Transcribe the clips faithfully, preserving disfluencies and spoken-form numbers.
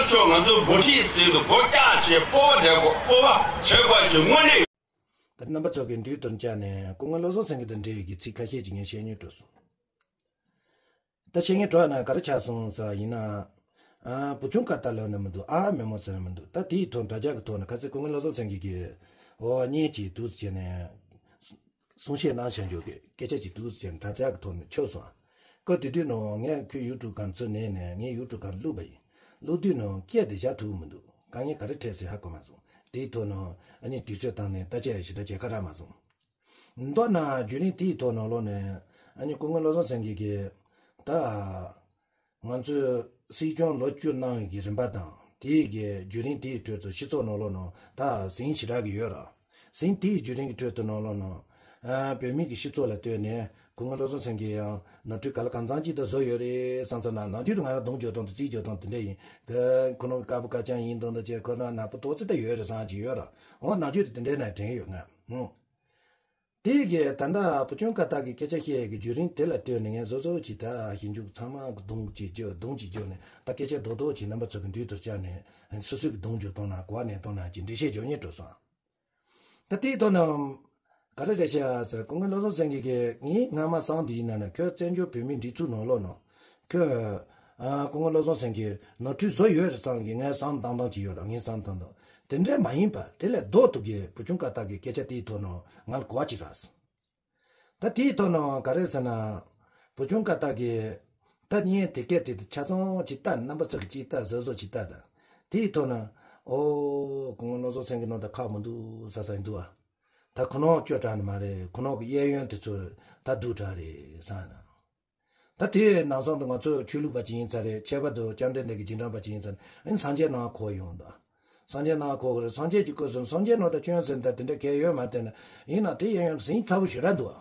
ཆོག་ང་ཚོ་འགོ་ཁྲིད་ཟིན་དུ་སྒོ་བཀྱག་བྱེད་སྤོབས་པ་བསྡད་དགོས། སྤོབས་པ་བྱེད་དགོས་ཀྱི་དངོས་གནས། ད་རྣམ་པ་ཚོ་གི་མདུན་དུ་བཅར་ནས་སྐུ་ངོ་བློ་བཟང་སེང་གེ་དང་འབྲེལ་བའི་གི་ཚིག་ཁ་ཤས་ཅིག་ངས་བཤད་སྙིང་འདོད་སོང་། ད་བཤད་སྙིང་འདོད་ན་ག་རེ་ཆགས་སོང་ཟེར་བ་ཡིན་ན། ཨ། བུ་ཆུང་ཀ་ཏ་ལོན་ནི་མི་འདུག་ཨ་མེ་མོ་ཟེར་ནི་མི་འདུག་ད་དེའི་ཐོག་དྲ་རྒྱ་གི་ཐོག་ནས་ཁ་སང་སྐུ་ངོ་བློ་བཟང་སེང་གེ་གིས་འོ་བརྙན་ཅིག་འདུག་སེ་བྱས་ནས། གསུང་བཤད་གནང་བཞག་འཇོག་གི་སྐད་ཆ་ཅིག་འདུག་ཟེར་དྲ་རྒྱ་གི་ཐོག་ནས་ཁྱབ་སོང་། སྐབས་དེ་དུས་ནང་ངས་ཁོའི་ཡུ་ཊུབ་སྒང་ཚུར་ཉན་ནས་ངའི་ཡུ་ཊུབ་སྒང་བླུགས་པ་ཡིན། བླུགས་དུས་ནང་སྐད་དེ་བཞག་ཐུབ་མི་འདུག་དཀའ་ངལ་ག་རེ་འཕྲད་སྲིད་ཧ་གོ་མ་སོང་། དེའི་ཐོག་ནང་ཨ་ནི་དུས་ཚོད་བཏང་ནས་ལྟ་དཔྱད་ཞེ་དྲག་བྱེད་ཁ་རག་མ་སོང་། མདོར་ན་བརྒྱུད་རིམ་དེའི་ཐོག་ནང་ལོགས་ནས་ཨ་ནི་སྐུ་ངོ་བློ་བཟང་སེང་གེ་གིས་ད། ང་ཚོས་སྲིད་སྐྱོང་ལོ་བཅུ་གནང་བའི་རིམ་པ་དང་དེའི་གི་བརྒྱུད་རིམ་དེའི་ཁྲོད་དུ་སྤྱི་ཚོགས་ནང་ལོགས་ནང་ད་ཟིང་ཞེ་དྲག་གི་ཡོད་ར། ཟིང་དེའི་བརྒྱུད་རིམ་གྱི་ཁྲོད་དུ་ནང་ལོགས་ནང་ཨ་བོད་མི་གི་སྤྱི་ཚོགས་ལ་ལྟོས་ནས་སྐུ་ངོ་བློ་བཟང་སེང་གེ་ཡང་ནོར་འཁྲུལ་ག་ལ་གང་འཚམ་ཅིག་ད་བཟོ་ཡོད་རེད་བསམ་ས་ན། ནམ་རྒྱུན་དུ་ང་རང་རྡུང་རྒྱག་སྟངས་དང་རྩིས་རྒྱག་སྟངས་དེ་འདྲ་ཡིན་གི། ཁོ་རང་དཀར་པོ་དཀར་རྐྱང་ཡིན་དང་ད་ཅེས་ཁོ་རང་ནག་པོ་ཏོག་ཙི་ད་ཡོད་རེད་བསམ་གྱི་ཡོད་ར། འོ་ནམ་རྒྱུན་དུ་དེ་འདྲའི་ནང་དྲན་ཡོད་ང་། ཧུང་། དེ་གིས་ད་ལྟ་བུ་ཆུང་ཀ་ཏ་གི་སྐད་ཆ་བཤད་ཀྱི་བརྒྱུད་རིམ་དེ་ལ་ལྟོས་ནས་ངས་བཟོ་བཟོ་ཅིག་ད་ཞིབ་འཇུག་ཚང་མ་གི་རྡུང་ཅིག་བརྒྱབ་རྡུང་ཅིག་བརྒྱབ་ནས་ད་སྐད་ཆ་རྡོག་རྡོག་ཅིག་རྣམ་པ་ཚོ་གི་མདུན་དུ་བཅར་ནས་སོ་སོ་གི་རྡུང་རྒྱག་སྟངས་ན་གོ་བ་ལེན་སྟངས་ན་ཅིག་འགྲེལ་བཤད་རྒྱག་སྙིང་འདོད་སོང་། ད་དེའི་ཐོག་ནས་ག་རེ་རེད་ཤག་ཟེར། སྐུ་ངོ་བློ་བཟང་སེང་གེ་གིས་ངས་སྔ་མ་བསམ་དེ་ཡིན་ན་ནི་ཁོས་བཙན་བྱོལ་བོད་མིའི་སྒྲིག་འཛུགས་ནང་ལོགས་ནང་ཁོས་ཨ་སྐུ་ངོ་བློ་བཟང་སེང་གེས་ནོར་འཁྲུལ་བཟོ་ཡོད་རེད་བསམ་གི་ངས་བསམ་བཏང་བཏང་ཅིག་ཡོད་ར། ངས་བསམ་བཏང་བཏང་དེ་འདྲ་མ་ཡིན་པ་དེ་ལས་ལྡོག་ཏུ་གི་བུ་ཆུང་ཀ་ཏ་གི་སྐད་ཆ་དེའི་ཐོག་ནང་ང་ལ་གོ་བ་ཅིག་རག་སོང་། ད་དེའི་ཐོག་ནང་ག་རེ་ཟེར་ན། བུ་ཆུང་ཀ་ཏ་གིས་ད་བརྙན་དེ་སྐད་དེ་ཆ་ཚང་ཅིག་ལྟ། རྣམ་པ་ཚོ་གི་ཅིག་ལྟ། བཟོ་བཟོ་ཅིག་ལྟ་དང་། དེའི་ཐོག་ན་ཨོ་སྐུ་ངོ་བློ་བཟང་སེང་གེ་ནང་ད་ཁག་མི་འདུག་ས་ས་ཡིན་འདུག་ཨ། ད་ཁོ་ནང་སྐྱོ་དྲགས་ནི་མ་རེད། ཁོ་ནང་གི་གཡས་གཡོན་དེ་ཚོ་ད་སྡུག་དྲགས་རེད་བསམ་ན། ད་དེའི་ནང་སང་དུ་ང་ཚོ་ཆོས་ལུགས་པ་ཅིག་ཡིན་ཚར་རེད། ཁྱད་པར་དུ་བཅོམ་ལྡན་འདས་ཀྱི་རྗེས་འབྲང་པ་ཅིག་ཡིན་ཚར་ན་ཨ་ནི་སངས་རྒྱས་ནང་གོ་ཡོང་འདུག་སངས་རྒྱས་ནང་གོ་གི་རེད། སངས་རྒྱས་ཀྱི་སྐུ་གསུམ་སངས་རྒྱས་ནང་ད་སྐྱོན་ཟེར་ད་དེ་འདྲ་གལ་ཡོད་མ་རེད་ན། ཡིན་ན་དེ་ཡང་ཡང་ཟིང་ཚ་པོ་ཞེ་དྲག་འདུག་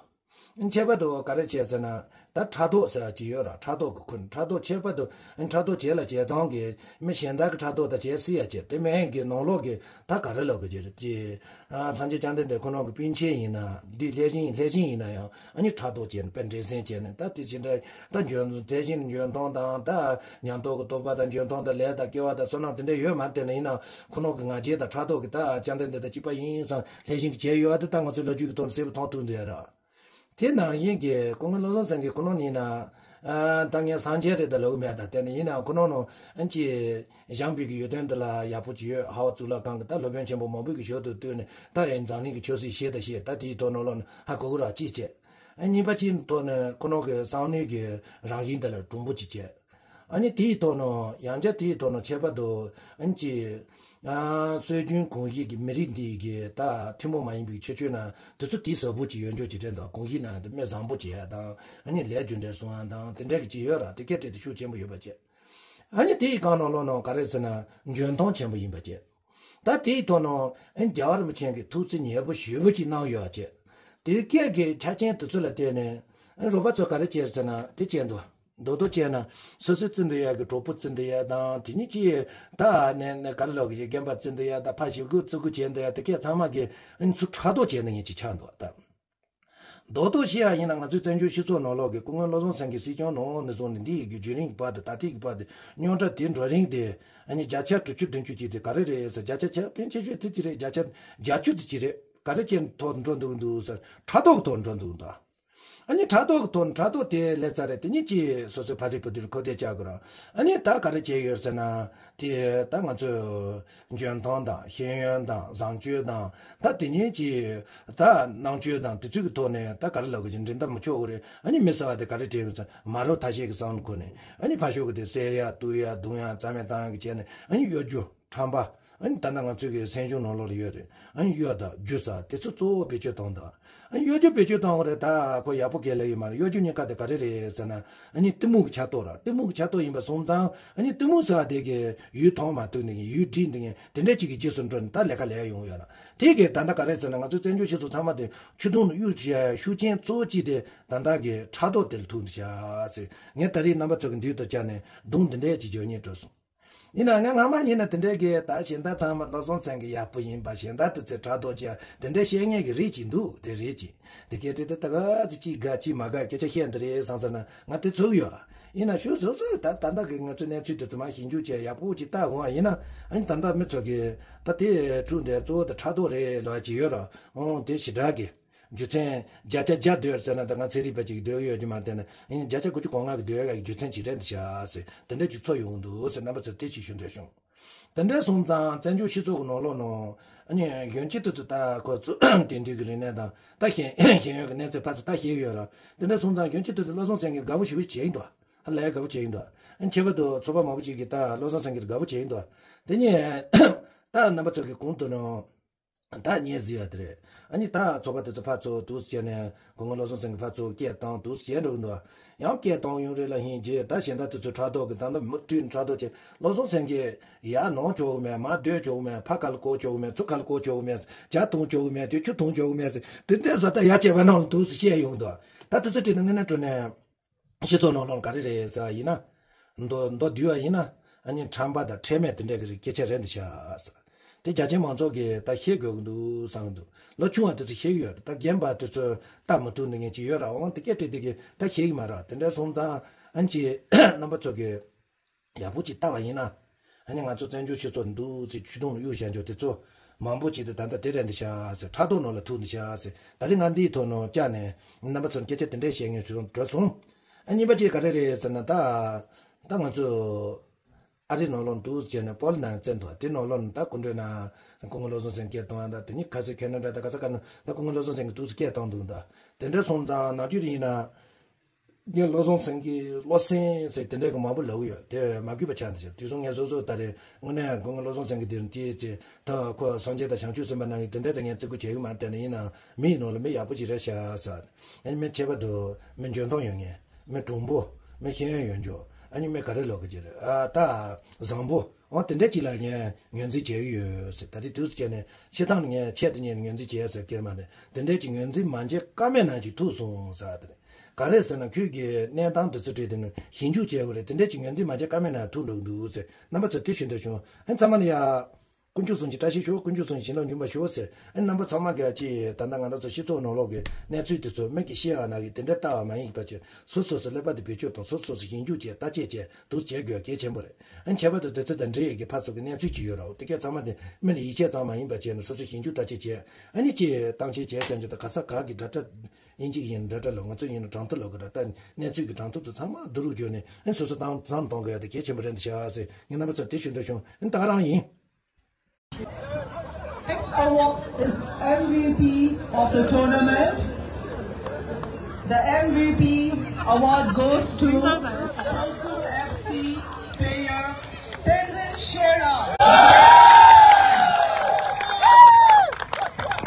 ཨ། ཁྱད་པར་དུ་ག་རེ་བྱས་ཟེར་ན་ད་ཕྲག་དོག་ཟེར་བ་ཅིག་ཡོད་ར། ཕྲག་དོག་གི་ཁུར་ཕྲག་དོག་ཁྱད་པར་དུ་ཕྲག་དོག་བྱས་ལ་བྱས་སྟངས་ཀྱི་མི་གཞན་དག་གི་ཕྲག་དོག་ད་བྱས་སྲིད་ཡ་བྱས། དེ་མིན་གྱི་ནང་ལོགས་ཀྱི་ད་ག་རེ་ལབ་དགོས་ཀྱི་རེད་ཅེས། ཨ། སངས་རྒྱས་བཅོམ་ལྡན་འདས་ཁོ་རང་གི་སྤུན་མཆེད་ཡིན་ན་འདི་ལྷས་བྱིན་ལྷས་བྱིན་ཡིན་ན་ཡང་ཨ་ནི་ཕྲག་དོག་བྱས་ནས་དཔེ་འགྲན་སེམས་བྱས་ནས་ད་དེ་ཅི་འདྲ་ད་འཇོན་དེ་བཞིན་འཇོན་ཐང་དང་ད་ཉམས་རྟོགས་ཀྱི་རྟོགས་པ་དང་འཇོན་ཐང་དང་ལས་དང་སྐལ་བ་དང་བསོད་ནམས་དེ་འདྲ་ཡོད་མ་རེད། དེ་ན་ཡིན་ན་ཁོ་རང་གི་ང་རྒྱལ་དང་ཕྲག་དོག་གི་ད་བཅོམ་ལྡན་འདས་དང་གཅིག་པ་ཡིན་བསམ་ལྷས་བྱིན་གྱིས་བྱས་ཡོད་པ་དེ་ད་ང་ཚོའི་ལོ་རྒྱུས་ཀྱི་ཐོག་ནས་གསལ་པོ་མཐོང་ཐུབ་འདུག་ཡ་ར། དེ་ནང་བཞིན་གྱི་སྐུ་ངོ་བློ་བཟང་སེང་གེ་ཁོ་རང་ཡིན་ན། ཨ། ད་ངས་སངས་རྒྱས་རེད་ད་ལབ་གི་མེད། ད་དེ་ནི་ཡིན་ནའང་ཁོ་རང་ནང་ཨ་ཅེ་ཞང་བོད་ཀྱི་ཡུལ་དོན་འདི་ལ་ཡག་པོ་ཅིག་ཡོད། ཧ་བ་གཙུག་ལག་ཁང་གི་ད་སློབ་དཔོན་ཆེན་པོ་མང་པོ་གི་ཞོར་དུ་བསྟུན་ནས་ད་ཡང་འཛམ་གླིང་གི་ཆོས་སྲིད་ཤེས་ད་ཤེས། ད་དེའི་ཐོག་ནང་ལོགས་ནས་ཧ་གོ་གི་ར་གཅིག་བྱས། ཨ། གཉིས་པ་གཅིག་ཐོག་ནས་ཁོ་རང་གི་བསམ་བློའི་གི་རང་བཞིན་དེ་ལ་གྲུང་པོ་ཅིག་བྱས། ཨ་ནི་དེའི་ཐོག་ནས་ཡང་བསྐྱར་དེའི་ཐོག་ནས་ཁྱད་པར་དུ་ཨ་ནི་ཅི། ཨ། སྲོལ་རྒྱུན་གོམས་གཤིས་ཀྱི་མི་རིགས་འདི་གི་ད་ཐུན་མོང་མ་ཡིན་པའི་ཁྱད་ཆོས་ན་དེ་ཚོ་དེ་ཟབ་པོ་ཅིག་ཡོད་འཇོག་ཅིག་དྲན་དང་། གོམས་གཤིས་ན་དེ་མི་བཟང་པོ་བྱེད་ཡ་དང་ཨ་ནི་ལས་རྒྱུ་འབྲས་སོང་ཡ་དང་དེ་འདྲ་གི་ཅིག་ཡོད་ར། དེ་སྐད་བྲིས་ཏེ་ཤུགས་ཆེན་པོ་ཡོད་པ་བྱས། ཨ་ནི་དེའི་སྒང་ནང་ལོགས་ནང་ག་རེ་ཟེར་ན་འཇོན་ཐང་ཆེན་པོ་ཡིན་པ་བྱས། ད་དེའི་ཐོག་ནང་ཨ་ནི་རྒྱལ་བ་རིན་པོ་ཆེ་གི་ཐུགས་བརྩེ་ཉེ་པོ་ཞེ་པོ་ཅིག་གནང་ཡོད་བྱས། དེའི་སྐད་ཀྱི་ཆ་རྐྱེན་དེ་ཚོ་ལ་བལྟས་ནས་ཨ་ནི་རོགས་པ་ཚོ་ག་རེ་བྱས་ཟེར་ན་དེ་བྱས་འདུག་རྡོག་རྡོག་བྱས་ན་སོ་སོའི་བརྩི་འདོད་ཡ་གི་གྲོགས་པོ་བརྩི་འདོད་ཡ་དང་དེ་ཉིད་ཀྱིས་ད་ནས་ནས་ག་རེ་ལབ་གི་རྒན་པ་བརྩི་འདོད་ཡ་དང་ཕ་ཞེ་དགུ་བརྩི་དགོས་བྱས་འདོད་ཡ་དེ་གས་ཚང་མ་གི་ཨ་ནི་ཚུར་ཕྲག་དོག་བྱས་ནས་ངས་ཅིག་ཆགས་འདུག་ད་རྡོག་རྡོག་བཤད་ཡ་ཡིན་ན་ང་ཚོའི་བཙན་བྱོལ་སྤྱི་ཚོགས་ནང་ལོགས་ཀྱི་སྐུ་ངོ་བློ་བཟང་སེང་གེ་སྲིད་སྐྱོང་ནང་ནས་བཟུང་ནས་འདི་ཡི་གི་བརྒྱུད་རིམ་གྱི་བར་དུ་ད་ལྟའི་གི་བར་དུ་རྙོག་དྲ་དེ་འགྲོ་རིང་དེ་ཨ་ནི་བརྒྱ་ཆ་དྲུག་ཅུ་བདུན་ཅུ་ཅིག་དེ་ག་རེ་རེད་ཟེར། བརྒྱ་ཆ་ཆ་དཔེ་ཆ་ཤོད་དེ་ཅི་རེད། བརྒྱ་ཆ་བརྒྱད་ཅུ་དེ་ཅི་རེད། ག་རེ་བྱས་ཐོག་འགྲོ་འདུག་འདུག་ཟེར། ཕྲག་དོག་གི་ཐོག་འགྲོ་འདུག་འདུག་ཨ་ནི་ཕྲག་དོག་གི་ཐོག་ཕྲག་དོག་དེ་སླེབས་ཚར་རེད། དེ་ཉིད་ཀྱིས་སོ་སོའི་ཕ་རི་བུ་དུར་ཁོ་དེ་བཅག་དགོས་ར། ཨ་ནི་ད་ག་རེ་བྱས་ཡོད་ཟེར་ན། དེ་ད་ང་ཚོས་འཇོན་ཐང་དང་ཤེས་ཡོན་དང་བཟང་སྤྱོད་དང་ད་དེ་ཉིད་ཀྱི་ད་རྣམ་དཔྱོད་དང་དེ་ཚོའི་གི་ཐོག་ནས་ད་ག་རེ་ལབ་དགོས་ཀྱི་འགྲན་ཟླ་མི་ཆོག་གི་རེད། ཨ་ནི་མི་ཟེར་བ་དེ་ག་རེ་བྱས་ཡོད་ཟེར་ན་མ་རབས་ཐ་ཤལ་གྱི་བསམ་བློ་ཁོ་ནས་ཨ་ནི་ཕར་ཕྱོགས་གི་དེ་བསད་ཡ་གཏུབ་ཡ་རྡུང་ཡ་རྩ་མེད་བཏང་ཡ་གི་བྱས་ནས་ཨ་ནི་གཡོ་སྒྱུ། ཁྲམ་པ། ཨ་ནི་ད་ལྟ་ང་ཚོའི་གི་སེམས་ཤུགས་ནང་ལོགས་ལ་ཡོད་རེད། ཨ་ནི་གཡོ་དང་སྒྱུ་ཟ་དེ་ཚོ་གཙོ་བོ་བེད་སྤྱོད་བཏང་དང་། ཨ་ནི་གཡོ་སྒྱུ་བེད་སྤྱོད་བཏང་བ་རེད། ད་ཁོ་ཡག་པོ་གལ་ལ་ཡོད་མ་རེད། གཡོ་སྒྱུ་གཉིས་ཀ་དེ་ག་རེ་རེད་ཟེར་ན། ཨ་ནི་གཏི་མུག་གི་ཆགས་རྟོག་ར། གཏི་མུག་གི་ཆགས་རྟོག་ཡིན་པ་སོང་ཙང་ཨ་ནི་གཏི་མུག་ཟེར་བ་དེ་གི་ཡུལ་མཐོང་མ་ཐུབ་ནས་ཡུལ་འགྲིག་འདི་ངས་དེ་འདྲ་ཅིག་གི་རྗེས་སུ་འགྲོ་ནས་ད་ལས་ཀ་ལས་ཡོང་ཡོད་ར། དེ་གི་ད་ལྟ་ག་རེ་ཟེར་ན་ང་ཚོའི་བཙན་བྱོལ་སྤྱི་ཚོགས་ཚང་མ་དེ་ཆུ་དུང་ནས་གཡུག་བྱས་ཤུགས་རྐྱེན་གཙོ་བོ་གཅིག་དེ་ད་ལྟ་གི་ཕྲག་དོག་དེ་ལ་ཐུག་འདུག་ཤག་ཟེར། ངས་ད་རེས་རྣམ་པ་ཚོ་གི་མདུན་དུ་བཅར་ནས་རྡུང་འདི་འདྲས་ཅིག་རྒྱག་སྙིང་འདོད་སོང་། ཡིན་ན་ང་སྔ་མ་ཡིན་ན་དེ་འདྲའི་གི་ད་གཞན་དག་ཚང་མ་བློ་བཟང་སེང་གེ་ཡག་པོ་ཡིན་པ། གཞན་དག་དེ་ཚོས་ཕྲག་དོག་བྱས་དེ་འདྲའི་བཤད་མཁན་གི་རིགས་ཅིག་འདུག་དེ་རེད་ཅིག་དེ་སྐད་དེ་དེ་ད་ག་ཚོད་ཅིག་དགའ་ཅིག་མ་དགའ་སྐད་ཆ་བཤད་འདི་རེད་བསམ་ཟེར་ན་ང་དེ་ཚུགས་ཡོད། ཡིན་ན་ཞུ་སོ་སོ་ད་ད་ལྟ་གི་ང་ཚོའི་གནས་ཚུལ་དེ་ཚོ་མར་ཞིབ་འཇུག་བྱས་ཡག་པོ་ཅིག་ལྟ་འོང་བ་ཡིན་ན། ཨ་ནི་ད་ལྟ་མི་ཚོ་གིས་ད་དེ་ཕྲུ་འདྲ་གཙོ་བོ་དེ་ཕྲག་དོག་རེད་ལབ་ཅིག་ཡོད་ར། འོང་དེ་ཞེ་དྲག་གི་རྒྱུ་མཚན་བརྒྱ་ཆ་བརྒྱ་འདོད་ཟེར་ན་ད་ང་ཚན་རིག་པ་ཅིག་འདོད་ཡོད་རྒྱུ་མ་རེད་དེ་ན། ཡིན་བརྒྱ་ཆ་དགུ་བཅུ་གོ་ལྔ་གི་འདོད་ཡག་གི་རྒྱུ་མཚན་ཅིག་རེད་འདི་ཤག་ཟེར་དེ་འདྲ་ཅིག་ཚོར་ཡོང་འདུག་ཟེར། རྣམ་པ་ཚོར་དེ་ཅིག་ཞུ་འདོད་བྱུང་། དེ་འདྲ་སོང་ཙང་བཙན་བྱོལ་སྤྱི་ཚོགས་ཀྱི་ནང་ལོགས་ནང་ཨ་ནི་གཞོན་སྐྱེས་དེ་ཚོ་ད་ཁོ་ཚོ་དེང་དུས་ཀྱི་རིག་གནས་དང་ད་ཤེས་ཤེས་ཡོན་གྱི་གནས་ཚད་ཕར་ཚུར་ད་ཤེས་ཡོད་ར། དེ་འདྲ་སོང་ཙང་གཞོན་སྐྱེས་དེ་ཚོ་བློ་བཟང་སེང་གེ་དགའ་པོ་ཞེ་པོ་བྱེད་ཀྱི་འདུག་ཧ་ལས་དགའ་པོ་བྱེད་ཀྱི་འདུག་ཨ་ནི་ཁྱད་པར་དུ་ཚོགས་པ་མང་པོ་ཅིག་གིས་ད་བློ་བཟང་སེང་གེར་དགའ་པོ་བྱེད་ཀྱི་འདུག་དེ་ནས་ད་རྣམ་པ་ཚོ་གི་གོང་དུ་ནང་ད་ངས་གཟིགས་ཡ་དེ་རེད། ཨ་ནི་ད་ཚོགས་པ་དེ་ཚོ་ཕར་ཚུར་འདུག་སེ་བྱས་ནས་སྐུ་ངོ་བློ་བཟང་སེང་གེ་ཕར་ཚུར་སྐད་བཏང་འདུག་སེ་བྱས་འགྲོ་གི་འདུག་ཡང་སྐད་བཏང་ཡོང་རེད་ལ་ཧིན་རྗེས་ད་གཞན་དག་དེ་ཚོ་ཕྲག་དོག་གི་ད་ལྟ་མུ་མཐུད་ནས་ཕྲག་དོག་བྱས་བློ་བཟང་སེང་གེ་ཡར་ནང་འཇོག་གི་མེད། མར་སྡོད་འཇོག་གི་མེད། ཕ་ག་ལ་བསྐོར་འཇོག་གི་མེད། ཚུར་ག་ལ་བསྐོར་འཇོག་གི་མེད། ཇ་འཐུང་འཇོག་གི་མེད། དེ་ཆུ་འཐུང་འཇོག་གི་མེད་ཟེར་དེ་འདྲའི་བཟོ་ལྟ་ཡར་བྱས་པ་ནང་ལ་འདུག་སེ་བཤད་ཡོང་འདུག་ད་དེ་ཚོ་དྲིས་ན་དངོས་གནས་དྲང་གནས་སྤྱི་ཚོགས་ནང་ལོགས་ག་རེ་རེད་ཟེར་བ་ཡིན་ན། མདོ་མདོ་བསྡུས་པ་ཡིན་ན་ཨ་ནི་ཁྲམ་པ་དང་ཁྲེལ་མེད་དེ་འདྲ་གི་སྐད་ཆ་རེད་འདི་ཤག་ཟེར། དེ་རྒྱ་ཆེའི་མང་ཚོགས་ཀྱིས་ད་ཤེས་དགོས་ཀྱི་འདུག་བསམ་གྱི་འདུག་ལོ་ཆུང་བ་དེ་ཚོ་ཤེས་ཀྱི་ཡོད་རེད། ད་རྒན་པ་དེ་ཚོ་ལྟ་མི་ཐུབ་འདི་ངན་ཅིག་ཡོད་ར། འོང་དེ་སྐད་དྲིས་དེ་གི་ད་ཤེས་ཀྱི་མ་རེད། དེ་འདྲ་སོང་ཙང་ཨ་ནི་ཅི་རྣམ་པ་ཚོ་གིས་ཡག་པོ་ཅིག་ལྟ་བ་ཡིན་ན། ཨ་ནི་ང་ཚོ་བཙན་བྱོལ་སྤྱི་ཚོགས་འདུག་ཅིག་ཆུ་དུང་གཡུག་བཞག་འཇོག་དེ་ཚོ་མང་པོ་ཅིག་དེ་ད་ལྟ་དེ་རེད་འདི་ཤག་ཟེར། ཕྲག་དོག་ནང་ལ་ཐུག་འདི་ཤག་ཟེར། ད་རེས་ང་འདིའི་ཐོག་ནང་བཅར་ནས་རྣམ་པ་ཚོར་སྐད་ཆ་དེ་འདྲས་བཤད་མཁན་ཞིག་འགྲོ་སོང་། ཨ་གཉིས་པ་ཅིག་ག་རེ་རེད་ཟེར་ན་ད། ད་ང་ཚོ་ཨ་རི་ནང་ལོགས་འདུག་བྱས་ནས་པོ་ལི་ནང་བཙན་འདུག་དེ་ནང་ལོགས་ནས་ད་སྐུ་མགྲོན་ན་སྐུ་ངོ་བློ་བཟང་སེང་གེ་གཏོང་ཡ་ད་དེ་ནི་ག་ཚོད་ཁེ་ན་ཌ་ད་ག་ཚོད་ག་ན་ད་སྐུ་ངོ་བློ་བཟང་སེང་གེ་འདུག་སྐད་བཏང་འདུག་ད་དེ་འདྲ་སོང་ཙང་ནམ་རྒྱུན་ཡིན་ན་ངས་བློ་བཟང་སེང་གེ་བློ་སེང་ཟེར་དེ་འདྲ་གི་མང་པོ་ལབ་ཡོད། དེ་མ་གུས་པ་ཆགས་འདི་ཆགས་དུས་སང་ངས་སོ་སོ་ད་རེས་དངོས་གནས་སྐུ་ངོ་བློ་བཟང་སེང་གེ་དེ་དེ་ཚེ་ད་ཁོ་སངས་རྒྱས་དང་བྱང་ཆུབ་སེམས་དཔའ་རྣམས་ཀྱིས་དེ་འདྲ་ད་ངས་བརྩི་བཀུར་བྱེད་ཀྱི་མ་རེད། དེ་ནི་ཡིན་ནའང་མི་ཡི་ནང་ལ་མི་ཡག་པོ་ཅིག་རེད་ཤག་ཟེར། ཨ་ནི་མི་ཁྱད་པར་དུ་མི་འཇོན་ཐང་ཡོད་མཁན། མི་གྲུང་པོ། མི་ཤེས་ཡོན་ཡོད་འཇོག་ཨ་ནི་མི་ག་རེ་ལབ་དགོས་ཀྱི་རེད། ཨ་ད་བཟང་པོ། འོ་དེ་འདྲ་ཅིག་ལ་ངས་ངོས་འཛིན་བྱེད་ཀྱི་ཡོད་ཟེར། ད་དེ་དུས་སུ་བྱས་ནས་ཤི་སྟངས་ནི་ངས་ཆེད་དུ་ཉན་ངོས་འཛིན་བྱེད་ཟེར་སྐད་མ་རེད། དེ་འདྲ་ཅིག་ངོས་འཛིན་མ་བྱེད་ཀ་མེད་ན་ཅིག་ཐུག་སོང་ཟེར། དེ་རེད། ག་རེ་ཟེར་ན་ཁྱོད་ཀྱི་གནས་སྟངས་དེ་ཚོ་བྲིས་དེ་ནི་ཞིབ་འཇུག་བྱས་དགོས་རེད། དེ་འདྲ་ཅིག་ངོས་འཛིན་མ་བྱེད་ཀ་མེད་ན་ཐུག་འགྲོ་གི་འདུག་ཟེར། རྣམ་པ་ཚོ་དེ་ཞུ་འདོད་བྱུང་། ཨ་ཚང་མ་ལ་ཡ། དཀོན་མཆོག་གསུམ་གྱི་བཀྲ་ཤིས་ཤོག་དཀོན་མཆོག་གསུམ་གྱི་བྱིན་རླབས་འབྱུང་བར་ཤོག་ཟེར། ཨ་རྣམ་པ་ཚང་མ་གིས་ཅིག་ད་ལྟ་ང་རང་ཚོ་སྤྱི་ཚོགས་ནང་ལོགས་ཀྱི་གནས་ཚུལ་དེ་ཚོ་མིག་གིས་ཤེས་པ་ནང་གི་དེ་འདྲ་ལྟ་བ་མ་ཡིན་པ་ཅིག་སོ་སོ་སོ་ཀླད་པ་དེ་བེད་སྤྱོད་དང་སོ་སོ་སོ་ཞིབ་འཇུག་བྱས་བརྟག་དཔྱད་བྱས་འདུག་བྱེད་དགོས་གལ་ཆེན་པོ་རེད། ཨ་ཁྱད་པར་དུ་དེ་ཚོ་དང་འབྲེལ་ཡོད་ཀྱི་ཕར་ཚུར་གྱི་གནས་ཚུལ་ཅིག་ཡོད་རེད། དེ་གས་ཚང་མ་དེ་མི་ལ་ཡིད་ཆེས་ཙམ་མ་ཡིན་པ་བྱས་ནས་སོ་སོ་ཞིབ་འཇུག་བརྟག་དཔྱད་བྱས། ཨ་ནི་ཅིག་བཏང་ཆེན་བྱས་བྱས་འཇུག་དང་ག་ས་ག་གི་འདྲ་འདྲ་ཡིན་གཅིག་ཡིན་འདྲ་འདྲ་ལ་ང་ཚོ་ཡིན་ན་གྲངས་ཐོ་ལོག་གི་འདྲ་ལྟ་གནས་ཚུལ་གྱི་གྲངས་ཐོ་ཚོ་ཚང་མ་བསྡུ་རུབ་བརྗོད་ནས་ཨ་ནི་སོ་སོ་བཏང་བསམ་གཏོང་དགོས་ཡ་དེ་གལ་ཆེན་པོ་རེད་འདི་ཤག་ཟེར། ངས་རྣམ་པ་ཚོར་དེ་ཞུ་འདོད་བྱུང་། ཨ་ནི་ད་ག་རང་ཡིན། Next award is M V P of the tournament. The M V P award goes to Changsung F C player Tenzin Shera.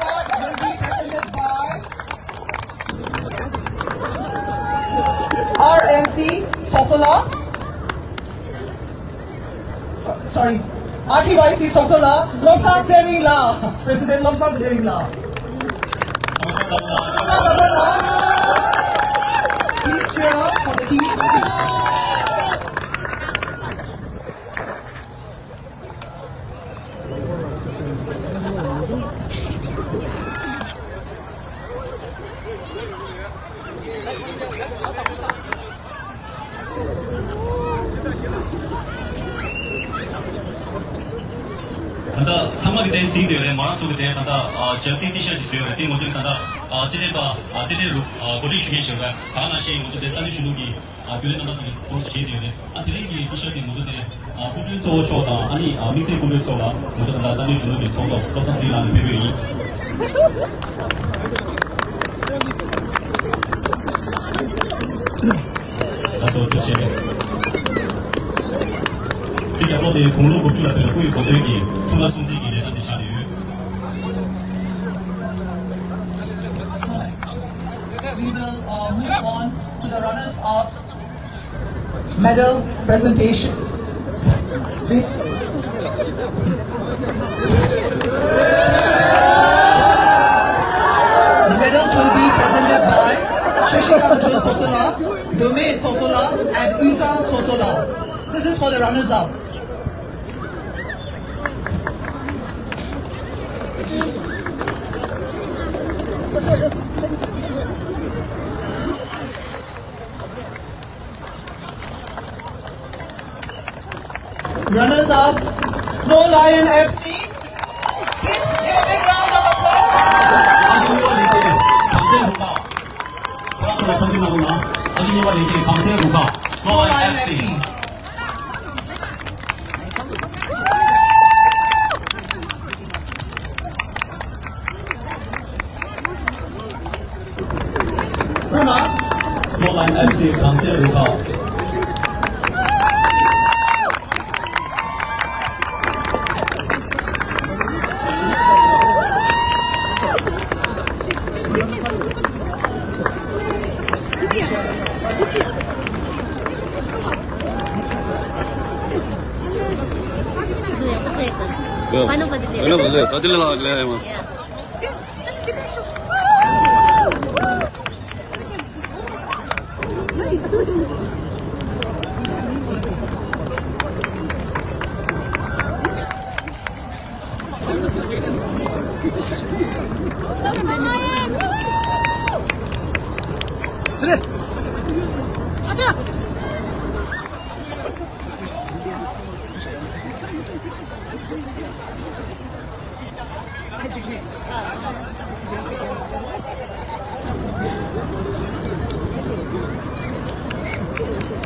Award will be presented by R N C Sosola. So- Sorry. R T Y C Sosola, Lobsang Tshering La, President Lobsang Tshering La. Please cheer up for the teams. ད་ལྟ་ཚང་མ་གི་དེ་གཟིགས་བསྡད་ཡོད་རེད། མོ་རང་ཚོ་གི་དེ་ད་ལྟ་ཨ་ཇར་སི་ཏི་ཤར་ཊི་ཞིག་བཟོས་ཡོད་རེད། དེ་ང་ཚོ་གི་ད་ལྟ་ཨ་རྩེད་འགྲན་པ་ཨ་རྩེད་འགྲན་རུ་ཨ་གོ་སྒྲིག་ཞུ་མཁན་ཞིག་རེད། ད་ག་ནང་བཞིན་ང་ཚོ་དེ་ས་གནས་གཞོན་ནུ་གི་ཨ་རྒྱུན་ལས་རྣམ་པ་ཚོ་གི་འདུག་སེ་བྱས་བསྡད་ཡོད་རེད། ཨ་དེ་རིང་གི་ཏི་ཤར་ཊི་དེ་ང་ཚོ་དེ་ཨ་སྐུ་མགྲོན་གཙོ་བོ་མཆོག་དང་ཨ་ནི་ཨ་དམིགས་བསལ་སྐུ་མགྲོན་མཆོག་ལ་ང་ཚོ་ད་ལྟ་ས་གནས་གཞོན་ནུ་གི་ཚོགས་གཙོ་བློ་བཟང་ཚེ་རིང་ལགས་ནས་ཕེབས་ཀྱི་ཡོད་ཡིན། ལགས་སོ། ཐུགས་རྗེ་ཆེ། འདི་རྒྱབ་ལོགས་དེ་དགུང་ལོ་དགུ་བཅུ་ལ་ཕེབས་པའི་སྐུ་ཡི་གོ་སྟོན་གྱི་འཁྲུངས་ལྷ་སྲུང་བརྩི་གི་ལས་རྟགས་དེ་ཆགས་ཡོད། So, we will uh, move on to the runners-up medal presentation. The medals will be presented by Shashikant Sosola, Dome Sosola, and Usan Sosola. This is for the runners-up. Runners up, Snow Lion F C. Please give a big round of applause. Snow Lion F C. Snow Lion F C གང་སེ་རུ་ཁག་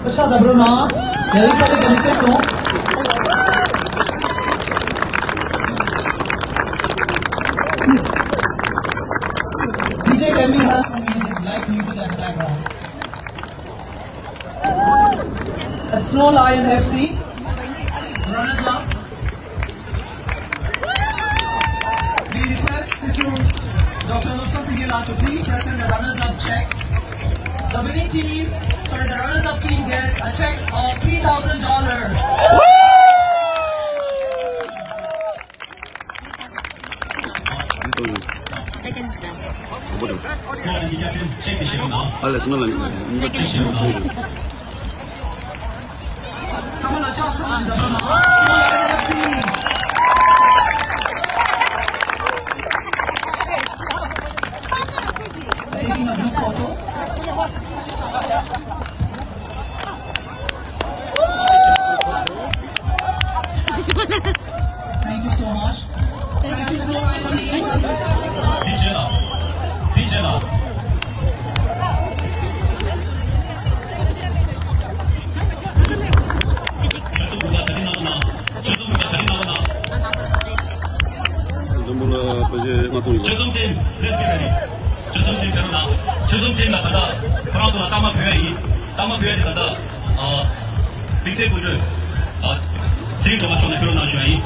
ཕྱག་དང་པོ་ན། རྒྱ་ཡིག་ཁ་ལེ་ག་ནི་ཚེ་སོང་། D J, can we have some music, live music at the background? At Snow Lion F C, runners up. We request Sister Doctor Luksa Singela to please present the runners-up check. The winning team, sorry, the runners-up team gets a check of three thousand dollars. Second round. Taking a group photo. Thank you so much. Thank you so much, team. འཛམ་བུ་ལ་ཕལ་ཆེར་ལྔ་སྟོང་ཡོད། ཆོལ་གསུམ་team, let's get ready. ཆོལ་གསུམ་team ཕེབས་རོགས་གནང་། ཆོལ་གསུམ་team ལ་ད་ལྟ་ཁོ་རང་ཚོ་ལ་རྟགས་མ་ཕུལ་ཡ་ཡིན། རྟགས་མ་ཕུལ་ཡ་དེ་ད་ལྟ་ཨ་དམིགས་བསལ་སྐུ་མགྲོན་ཨ་ཚེ་རིང་སྒྲོལ་མ་མཆོག་ནས་ཕེབས་རོགས་གནང་ཞུ་ཡ་ཡིན།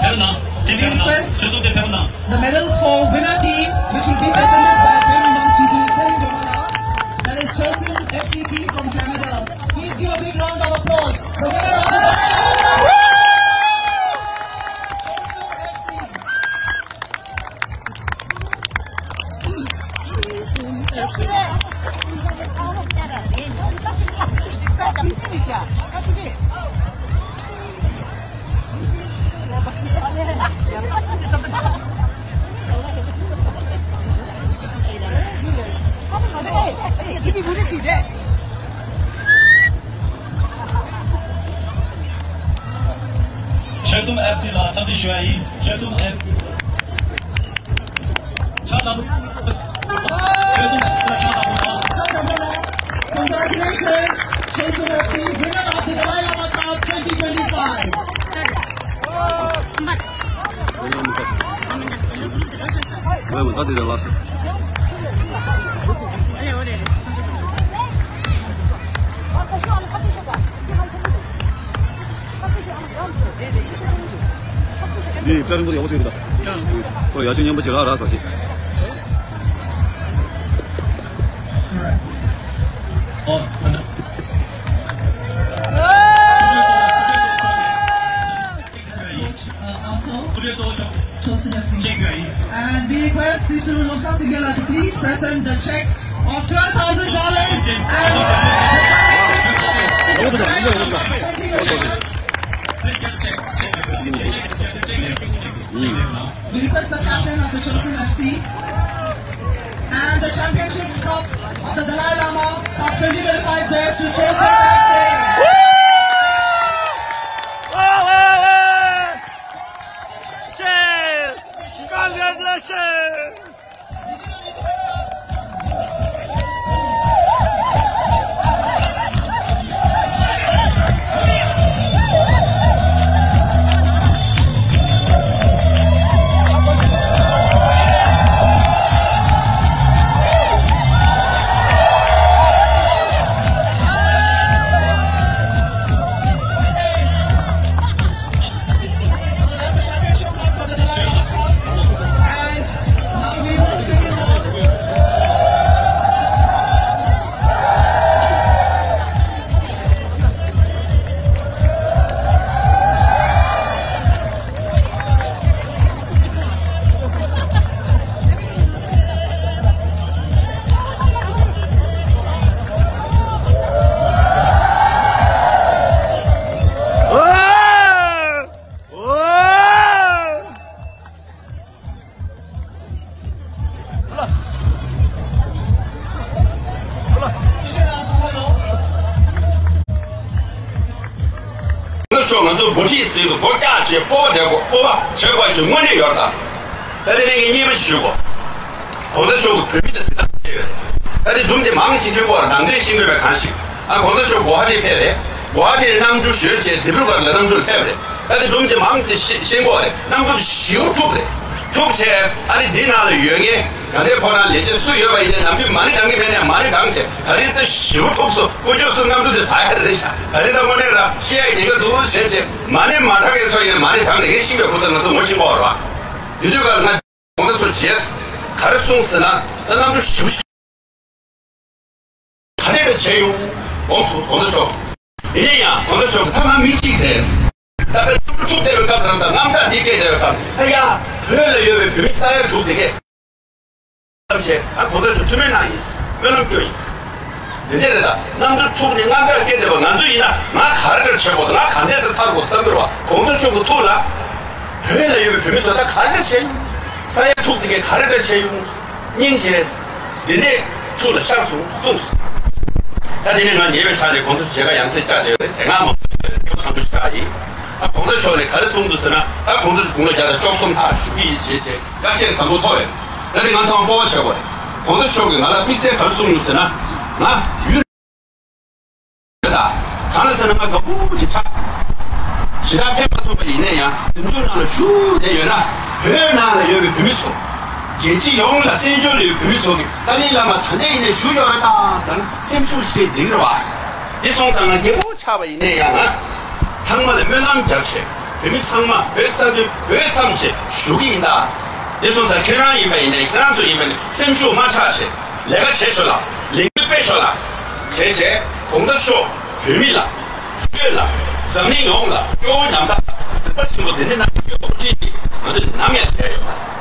ཕེབས་རོགས་གནང་། team ཕེབས་རོགས་གནང་། ཆོལ་གསུམ་team ཕེབས་རོགས་གནང་། The medals for winner team, which will be presented by Prem Imam Chidu, Tse Ring Dwala, that is Chosun F C team from Canada. Please give a big round of applause. The winner of the Chosun F C. ཆོལ་གསུམ་ཨེཕ་སི་ལ་འཚམས་འདྲི་ཞུ་ཡ་ཡིན། ཆོལ་གསུམ་ཨེཕ། ཕྱག་དང་པོ། ཆོལ་གསུམ་ཨེཕ་སི་ལ་ཕྱག་དང་པོ་དང་། Congratulations, Chosun F C, winner of the Dalai Lama Cup twenty twenty-five. འདི་ཏྲ་རིང་པོ་ཡག་པོ་བྱས་འདུག་ད། ཁོ་ཡ་ཆུ་མཉམ་པོ་བྱེད་ར་ར་ཟ་ཞིག Coach, uh, also, Chosun F C. And we request Sister Lobsang Singela to please present the check of twelve thousand dollars and the championship cup. We request the captain of the Chosun F C and the championship cup of the Dalai Lama Cup twenty twenty-five goes to Chosun F C. ཚོ་མཆོག་ང་ཚོ་འགོ་ཁྲིད་ཟིན་དུ་སྒོ་བཀྱག་བྱས་སྤོབས་པ་བསྒྲལ་དགོས། སྤོབས་པ་བྱེད་དགོས་ཀྱི་དངོས་གནས་ཡོད་རེད་ད། ད་དེ་ནས་ངས་སྙན་པ་ཞུ་དགོས། གོང་ས་མཆོག་གི་བོད་མི་དང་སྲིད་ཏང་སྐྱེ་བའི་ད་དེ་སྒྲུང་དེ་མང་ཅིག་ཐོན་གོ་རེད། ནང་དོན་ཤེས་དགོས་པའི་གང་ཞིག་ཨ་གོང་ས་མཆོག་གོ་ཧ་ཊི་ཕེབས་རེད། གོ་ཧ་ཊི་ནས་གནམ་གྲུ་བཞོན་བྱས་ལྡི་པྲུ་གར་ལ་གནམ་གྲུ་ལ་ཕེབས་རེད། ད་དེ་སྒྲུང་དེ་མང་ཅིག་ཤེས་ཤེས་གོ་རེད། གནམ་གྲུ་ཞེ་པོ་འཁྲུག་རེད། འཁྲུག་བྱས་ཨ་རི་འདི་ནང་ལ་ཡོད་མཁན་ག་འདྲའི་ཕོ་བྲང་ལས་བྱེད་སུ་ཡོད་པ་ཡིན་ནའི་ནམ་རྒྱུན་མ་ཎི་བགྲང་གི་མེད་ནའི་མ་ཎི་བགྲང་བྱས། ད་རེས་ད་ཞེ་པོ་འཁྲུག་སོང་། དཀོན་མཆོག་གསུམ་གནམ་གྲུ་དེ་ཟ་ཡ་རེད་ཤག་ད་རེས་ད་དངོས་གནས་ར་ཤི་ཡ་ཉེན་ཁ་འདུག་བྱས་བྱས་མ་ཎི་མ་བགྲང་མཁན་ཚོ་ཡིན་ནའི་མ་ཎི་བགྲང་ནས་ངས་ཤི་བའི་ཁུ་ཚུར་ང་ཚོ་ངོ་ཤེས་པ་རེད་བ། དེ་དུས་ཀ་ང་གོང་ས་མཆོག་རྗེས་ག་རེ་གསུངས་ཟེར་ན། ད་གནམ་གྲུ་ཞེ་པོ་ཞིག་ག་རེ་རེ་བྱས་ཡོང་། གོང་ས་གོང་ས་མཆོག་ཡིན་ན་ཡང་གོང་ས་མཆོག་གི་ཐ་མ་མི་གཅིག་རེད། ད་དཔེ་ཐུག་ཐུག་བསྡད་པའི་སྐབས་རང་དང་དངངས་སྐྲག་འདི་སྐྱེས་བསྡད་པའི་སྐབས་ད་ཡ་བོད་ལ་ཡོད་པའི་བོད་མི་ས་ཡ་དྲུག་དེ་གས་བྱས་ཨ་གོང་ས་མཆོག་ཐུགས་སྨོན་གནང་ཡིན། སྨོན་ལམ་སྐྱོན་ཡིན། འདི་འདྲ་རེད་ད། གནམ་གྲུ་ཐུག་ནས་དངངས་སྐྲག་སྐྱེས་བསྡད་པ་ང་ཚོ་ཡིན་ན་ང་ག་རེ་འདྲ་བྱེད་དགོས། ང་ག་འདྲས་སེ་ཐར་དགོས་བསམ་གྱི་རེད་བ། གོང་ས་མཆོག་གི་ཐུགས་ལ་བོད་ལ་ཡོད་པའི་བོད་མི་ཚོ་ད་ག་རེ་འདྲ་བྱས་ཡོང་། ས་ཡ་དྲུག་དེ་གས་ག་རེ་འདྲ་བྱས་ཡོང་། སྙིང་རྗེ། འདི་ནས་ཐུགས་ལ་ཤར་སོང་གསུངས། ད་དེ་ནས་ང་ཉེ་བའི་ཆ་ནས་གོང་ས་མཆོག་མཇལ་ཁ་ཡང་སེ་བཅར་བསྡད་ཡོད་རེད། དེ་སྔ་མ་སྐྱོ་བསམ་པ་ཞིག་ཡིན། ཨ་གོང་ས་མཆོག་ནས་ག་རེ་གསུངས་འདུག་ཟེར་ན། ད་གོང་ས་མཆོག་དགུང་ལོ་བརྒྱ་དང་བཅུ་གསུམ་ལྷག་བཞུགས་ཀྱི་ཡིན་ཞེས་བྱས་བཀའ་བཤད་བཟང་པོ་ཐོབ་རེད། ད་དེ་ང་ཚང་མ་སྤོབས་པ་བྱེད་དགོས་རེད། གོང་ས་མཆོག་གིས་ང་ལ་དམིགས་བསལ་ག་རེ་གསུངས་ཡོད་ཟེར་ན། ང་ཡུལ་གང་ལ་ཟེར་ན་ང་དགའ་པོ་ཅིག་ཆགས། ཞེ་དྲག་ཕེབས་མ་ཐུབ་པ་ཡིན་ན་ཡང་གཟིམ་ཆུང་ནང་ལ་བཞུགས་བསྡད་ཡོད་ན། བོད་ནང་ལ་ཡོད་པའི་བོད་མི་ཚོ། རྒྱལ་སྤྱི་ཡོངས་ལ་བཙན་བྱོལ་ལ་ཡོད་བོད་མི་ཚོ་གིས་ཏཱ་ལའི་བླ་མ་ད་ལྟ་ཡིན་ནའི་བཞུགས་ཡོད་རེད་ད་ཟེར་ན་སེམས་ཤུགས་ཤིག་སྤྲད་བསྡད་ཀྱི་རེད་བ། འདི་སོང་ཙང་ང་རྒད་པོ་ཆགས་པ་ཡིན་ནའི་ཡང་ང་ཚང་མ་ལ་སྨོན་ལམ་རྒྱབ་བྱས། བོད་མི་ཚང་མ་བོད་རྩ་དོན་བོད་བསམ་བྱས་བཞུགས་ཀྱི་ཡིན་ད། འདི་སོང་ཙང་ཁྱེད་རང་ཡིན་པ་ཡིན་ནའི་ཁྱེད་རང་ཚོ་ཡིན་པ་ནི་སེམས་ཤུགས་མ་ཆག་བྱས། ལས་ཀ་བྱེད་ཤོག་ལགས། ལས་འགུལ་སྤེལ་ཤོག་ལགས། བྱས་བྱས་གོང་ས་མཆོག་བོད་མི་ལ། བོད་ལ། འཛམ་གླིང་ཡོངས་ལ་སྐྱོ་བོ་ཉམ་ཐག་གཟིགས་པ་ཆེན་པོ་འདི་འདྲ་གནང་གི་ཡོད་པ་ཅིག་ང་ཚོས་ནམ་ཡང་བརྗེད་ཡོད་མ་རེད།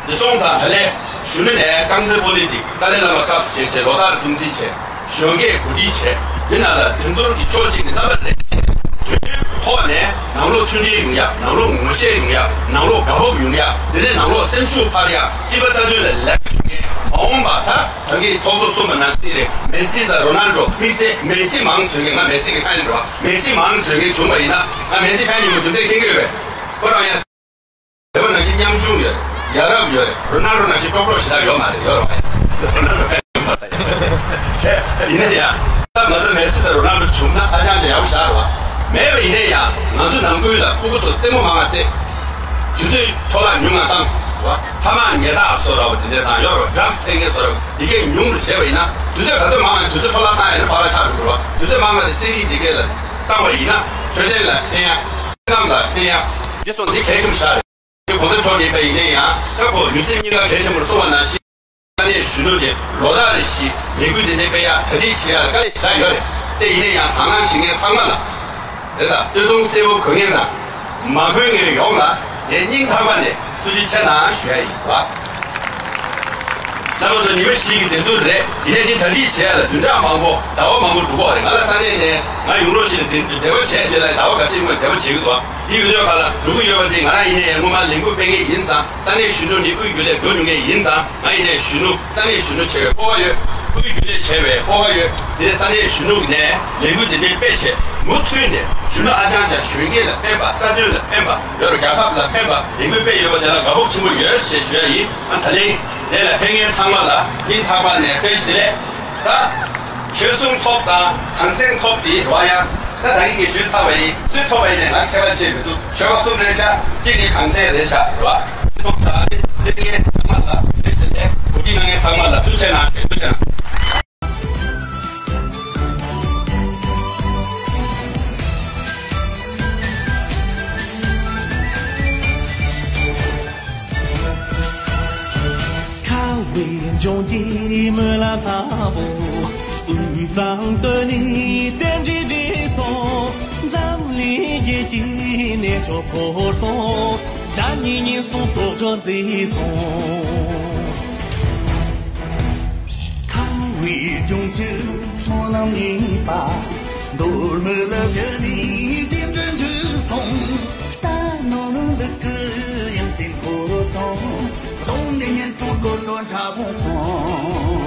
འདི་སོང་ཙང་ད་ལན་གཞོན་ནུ་ནས་རྐང་རྩེད་སྤོ་ལོ་འདི་ཏཱ་ལའི་བླ་མ་སྐབས་སུ་བྱས་བྱས་ལོ་ལྟར་སྲུང་བརྩི་བྱས། གཞོན་སྐྱེས་གོ་སྒྲིག་བྱས། འདི་ནང་ལ་འགྲན་བསྡུར་གྱི་ཕྱོགས་གཅིག་ནས་རྣམ་པ་རེ་དོན་ཐོག་ནས་ནང་ལོགས་མཐུན་སྒྲིལ་ཡོང་ཡག་ནང་ལོགས་ངོ་ཤེས་ཡོང་ཡག་ནང་ལོགས་དགའ་སྤོབས་ཡོང་ཡག་འདི་ནས་ནང་ལོགས་སེམས་ཤུགས་འཕར་ཡག་སྤྱི་པ་རྩ་དོན་ལ་ལས་ཀ་ཞུ་མཁན་མ་འོངས་པ་ད་ད་གིན་ཚོགས་གཙོ་གསུངས་པ་ནང་བཞིན་རེད། མེ་སི་དང་རོ་ནལ་ཌོ་དམིགས་བསལ་མེ་སི་མང་ཙམ་ཐོན་མཁན་ང་མེ་སི་གི་ཕན་རེད་བ། མེ་སི་མང་ཙམ་ཐོན་མཁན་བྱུང་བ་ཡིན་ན་ང་མེ་སི་ཕན་ཡིན་པ་རྒྱུ་མཚན་མཁྱེན་གྱི་ཡོད་པས། ཁོ་རང་ཡང་། དེ་བ་ནང་བཞིན་ཉམ་ཆུང་ཡོད་རེད། ཡ་རབས་ཡོད་རེད། རོ་ནལ་ཌོ་ནང་བཞིན་ཀྲོག་ཀྲོག་ཞེ་དྲག་ཡོད་མ་རེད། ཡོད་རེད་བ། རོ་ནལ་ཌོ་ཕན་ཡོད་མ་རེད། བྱས་ཡིན་ན་ཡང་། ད་མ་ཟད་མེ་སི་དང་རོ་ནལ་ཌོ་བྱུང་ན་ཧ་ཅང་ཅིག་ཡག་པོ་ཞེ་དྲག་རེད་བ། མེད་པ་ཡིན་ན་ཡང་ང་ཚོ་ནང་ཁུལ་ལ་སྤུ་གུ་ཚོ་རྩེད་མོ་མང་ང་རྩེད། དུས་ཚོད་འཕྲོ་བརླག་ཉུང་ང་བཏང་བ། ཐ་མག་ཉལ་ཐག་བཟོ་འདྲ་བ་དེ་འདྲ་དང་ཡོད་རེད་བ། ཌྲག་སི་འཐེན་མཁན་བཟོ་འདྲ་བ་འདི་གས་ཉུང་རུ་བྱས་པ་ཡིན་ན་དུས་ཚོད་ག་ཚོད་མང་ང་དུས་ཚོད་འཕྲོ་བརླག་བཏང་ཡིན་ན་བག་ལ་ཆགས་འགྲོ་གི་རེད་བ། དུས་ཚོད་མང་ང་དེ་རྩེད་རིགས་འདི་གས་ལ་བཏང་བ་ཡིན་ན་འཕྲོད་བསྟེན་ལ་ཕན་ཡག་སེམས་ཁམས་ལ་ཕན་ཡག་འདི་ཚོ་འདི་གལ་ཆེན་པོ་ཞེ་དྲག་རེད། གོང་ས་མཆོག་ཡིན་པ་ཡིན་ན་ཡང་ད་ཁོ་ལུས་སེམས་གཉིས་ཀ་གལ་ཆེན་པོར་གསུངས་པ་ནང་བཞིན། ས་གནས་གཞོན་ནུ་དེ་ལོ་ལྟར་རེ་བཞིན་ལས་འགུལ་དེ་འདྲ་སྤེལ་ཡག་གྲ་སྒྲིག་བྱེད་ཡག་ལ་དཀའ་ལས་ཞེ་དྲག་ཡོད་རེད། དེ་ཡིན་ན་ཡང་དང་བླངས་བྱེད་མཁན་ཚང་མ་ལ་རེད་ད། སྟོད་ཐུང་སེར་པོ་གོན་མཁན་དང་མ་གོན་མཁན་ཡོངས་ལ་ངས་སྙིང་ཐག་པ་ནས་ཐུགས་རྗེ་ཆེ་གནང་ཞུ་ཡ་ཡིན་བ། རྣམ་པ་ཚོ་ཉི་མ་བཞི་གི་འགྲན་བསྡུར་རེད། ཡིན་ནའི་འདི་གྲ་སྒྲིག་བྱེད་ཡ་ལ་བདུན་ཕྲག་མང་པོ་ཟླ་བ་མང་པོ་འགྲོ་གི་རེད། ང་ལ་ས་གནས་ནས་ང་ཡོང་རོགས་ཞེས་འབྲེལ་བ་བྱས་རྗེས་ལ་ཟླ་བ་འགའ་ཤས་སྔོན་འབྲེལ་བ་བྱེད་ཀྱི་འདུག་འདི་ཡོད་དུས་ཁ་ལ་འགྲོ་གི་ཡོད་པ་འདི་ང་རང་ཡིན་ནའི་སྔོན་མ་ལས་འགུལ་སྤེལ་མཁན་ཡིན་ཙང་ས་གནས་གཞོན་ནུ་འདི་དབུས་རྒྱུན་ལས་འགྲོ་མྱོང་མཁན་ཡིན་ཙང་ང་ཡིན་ནའི་གཞོན་ནུ་ས་གནས་གཞོན་ནུ་བྱས་པའི་སྤོབས་པ་ཡོད། དབུས་རྒྱུན་ལས་བྱས་པའི་སྤོབས་པ་ཡོད། འདི་ནས་ས་གནས་གཞོན་ནུ་ནས་ལས་འགུལ་འདི་འདྲའི་སྤེལ་བྱས་མུ་མཐུད་ནས་གཞོན་ནུ་ཨ་ཅང་ཅང་གཞོན་སྐྱེས་ལ་ཕན་པ་རྩ་དོན་ལ་ཕན་པ་ཡོད་རེད། རྒྱལ་ཁབ་ལ་ཕན་པ་ལས་འགུལ་སྤེལ་ཡོད་པ་དེ་ལ་དགའ་སྤོབས་ཆེན་པོ་ཡོད་ཞེས་ཞུ་ཡ་ཡིན། ཨ་ད་ལན་དེ་ལ་ཕེབས་མཁན་ཚང་མ་ལ་སྙིང་ཐག་པ་ནས་བཀྲ་ཤིས་བདེ་ལེགས། ད། ཆོལ་གསུམ་ཐོབ་དང་གངས་སེང་ཐོབ་དེ་རེད་བ། ཡང་ད་ད་གིན་ངས་ཞུས་ཚར་བ་ཡིན། སུས་ཐོབ་པ་ཡིན་ནའི་ང་ཁྱད་པར་ཕྱེ་མི་འདུག་ཆོལ་ཁ་གསུམ་རེད་ཤག་གཅིག་ནི་གངས་སེང་རེད་ཤག་རེད་བ། དེ་སོང་ཙང་ནི་བཙན་ལྔའི་ཚང་མ་ལ་བཀྲ་ཤིས་བདེ་ལེགས། གོ་སྒྲིག་གནང་མཁན་ཚང་མ་ལ་ཐུགས་རྗེ་ཆེ་གནང་ཞུ། ཐུགས་རྗེ་གནང་། ཁ་བའི་ལྗོངས་ཀྱི་སྨོན་ལམ་ཐག་པོ། དབུས་གཙང་སྟོད་ནས་རྟེན་འབྲེལ་འགྲིག་སོང་། འཛམ་གླིང་རྒྱལ་གྱི་གནས་མཆོག་བོར་སོང་། དགྲ་གཉེན་ཉེན་སོང་དོག་སྒྲོ་འཛིན་སོང་། ཁ་བའི་ལྗོངས་ཀྱི་སྨོན་ལམ་གཉིས་པ། མདོ་སྨད་ལ་བྱོན་ནས་རྟེན་འབྲེལ་འགྲིག་སོང་། རྟ་ནོར་ལུག་གི་ཡང་རྟེན་འཁོར་སོང་། གདོང་ནས་ཉེན་སོང་དཀོར་སོང་འཁྲབ་སོང་།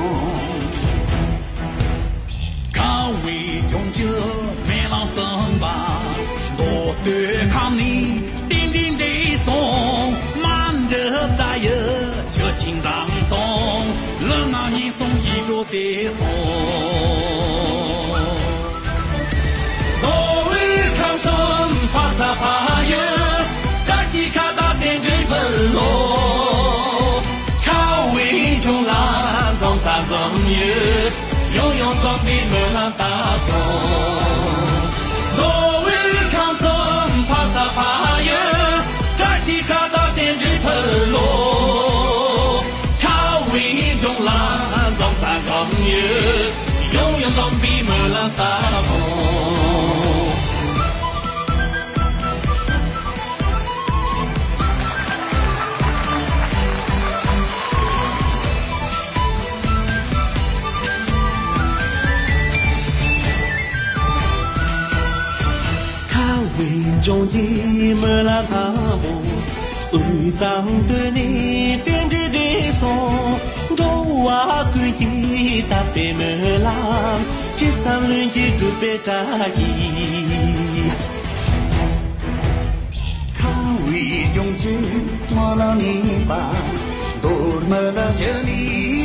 ཁ་བའི་ལྗོངས་ཀྱི་སྨོན་ལམ་གསུམ་པ། མདོ་སྟོད་ཁམས་ནས་རྟེན་འབྲེལ་འགྲིག་སོང་། མ་འདྲི་རྩ་ཡི་ཆུ་ཆེན་འཛོམས་སོང་། ལུས་ངག་ཡིད་གསུམ་ཡིད་འགྲོ་བདེ་སོང་། མདོ་དབུས་ཁམས་གསུམ་ཕ་ས་ཕ་ཡུལ། བཀྲ་ཤིས་ཁ་བཏགས་རྟེན་འབྲེལ་ཕུལ་ལོ། ཁ་བའི་ལྗོངས་ལ་འཛོམས་ས་འཛོམས་ཡུལ། ཡང་ཡང་འཛོམས་པའི་སྨོན་ལམ་བཏབ་སོང་། མདོ་དབུས་ཁམས་གསུམ་ཕ་ས་ཕ་ཡུལ། བཀྲ་ཤིས་ཁ་བཏགས་རྟེན་འབྲེལ་ཕུལ་ལོ། ཁ་བའི་ལྗོངས་ལ་འཛོམས་ས་འཛོམས་ཡུལ། ཡང་ཡང་འཛོམས་པའི་སྨོན་ལམ་བཏབ་སོང་། ཁ་བའི་ལྗོངས་ཀྱི་སྨོན་ལམ་དང་པོ། དབུས་གཙང་སྟོད་ནས་རྟེན་འབྲེལ་འགྲིག་སོང་། འགྲོ་བ་ཀུན་གྱི་དད་པའི་སྨོན་ལམ། ཅི་བསམ་ལྷུན་གྱིས་འགྲུབ་པའི་བཀྲ་ཤིས། ཁ་བའི་ལྗོངས་ཀྱི་སྨོན་ལམ་ནི་པ། མདོ་སྨད་ལ་ཞལ་ནས་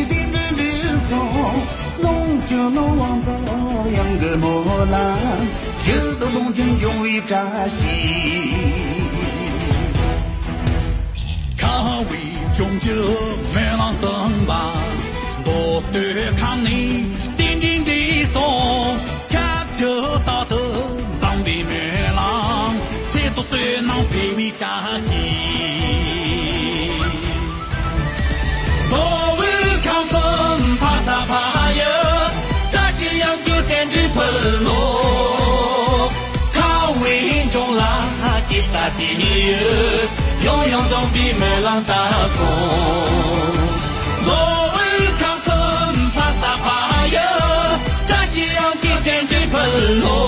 རྟེན་འབྲེལ་འགྲིག་སོང་། ལོངས་སྤྱོད་ནོར་དབང་རྫོགས་གཡང་གི་སྨོན་ལམ། ཡིད་དུ་ལོངས་སྤྱོད་འབྱུང་བའི་བཀྲ་ཤིས། ཁ་བའི་ལྗོངས་ཀྱི་སྨོན་ལམ་གསུམ་པ། མདོ་སྟོད་ཁམས་ནས་རྟེན་འབྲེལ་འགྲིག་སོང་། ཆབས་ཅིག་རྟག་ཏུ་འཛོམས་པའི་སྨོན་ལམ། ཚེ་ཐུབ་བསོད་ནམས་འཕེལ་བའི་བཀྲ་ཤིས། མདོ་དབུས་ཁམས་གསུམ་ཕ་ས་ཕ་ཡུལ། བཀྲ་ཤིས་གཡང་རྒྱུད་རྟེན་འབྲེལ་ཕུལ་ལོ། ཁ་བའི་ལྗོངས་ལ་སྐྱེ་ས་སྐྱེ་ཡུལ། ཡང་ཡང་འཛོམས་པའི་སྨོན་ལམ་བཏབ་སོང་། མདོ་དབུས་ཁམས་གསུམ་ཕ་ས་ཕ་ཡུལ། བཀྲ་ཤིས་གཡང་རྒྱུད་རྟེན་འབྲེལ་ཕུལ་ལོ།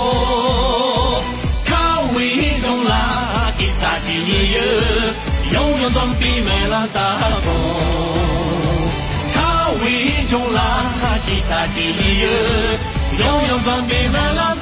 ཁ་བའི་ལྗོངས་ལ་སྐྱེ་ས་སྐྱེ་ཡུལ། ཡང་ཡང་འཛོམས་པའི་སྨོན་ལམ་བཏབ་སོང་། ཁ་བའི་ལྗོངས་ལ་སྐྱེ་ས་སྐྱེ་ཡུལ། ཡང་ཡང་འཛོམས་པའི་སྨོན་ལམ།